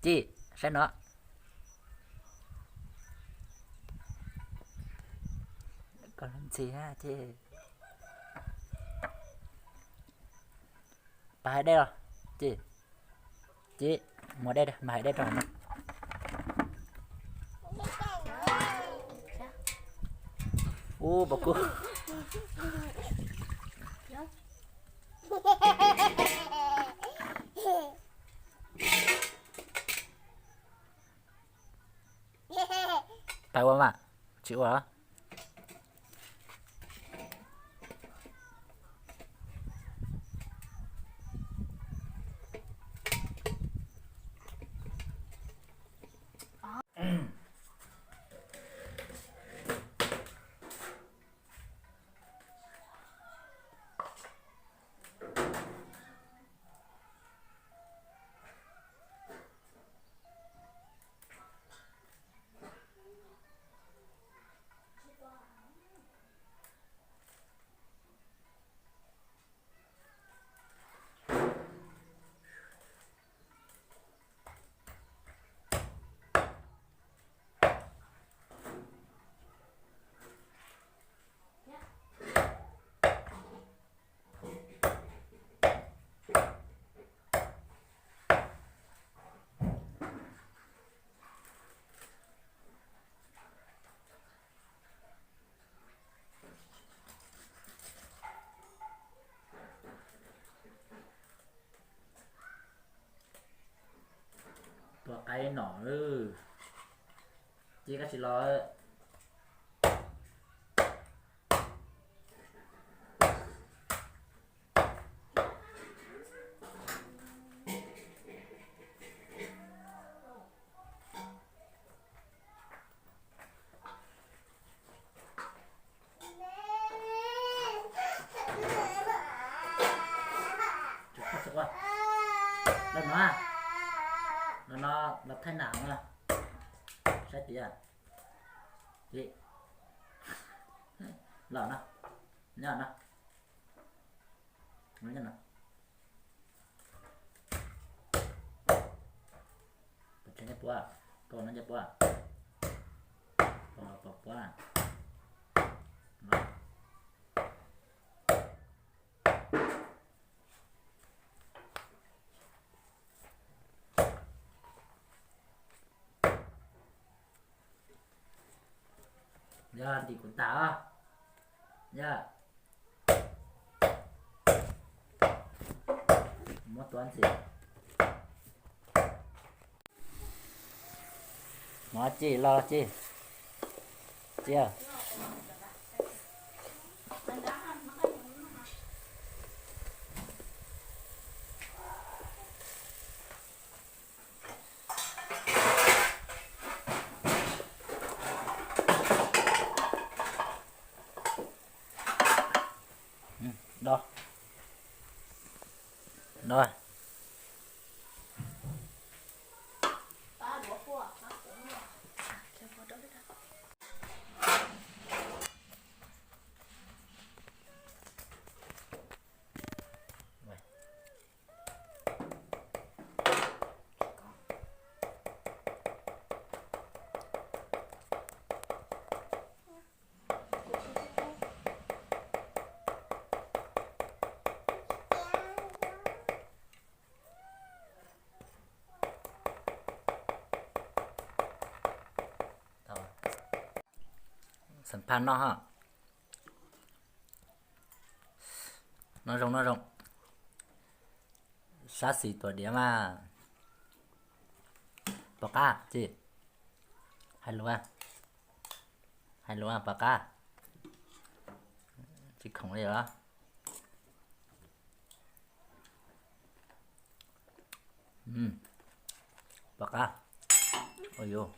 Ci, saib no. Koj ntxhi ces pas hais dej los. Ci, ci, muab dej, mas hais dej rau no. Ub, pom kub. Pais ua mas, tsis ua. Tua qaib nom, ci kab tsis los. Los no, los no los thaij nam no, saib tias, los no, nyob no, nyob no. Pos tseg ncej puab, pos no ncej puab, pos, pos puab. Yog ntim kuv tas os. Yog, muab tuav ntxiv. Mov ci los ci, ci. Do, do. Xam phaj noj ha. Noj zoo noj zoo. Sab xis tuam diav mas. Pom qab tsis? Hais lus, hais lus pom qab. Tsis khoom li os. Pom qab. Ua yuv.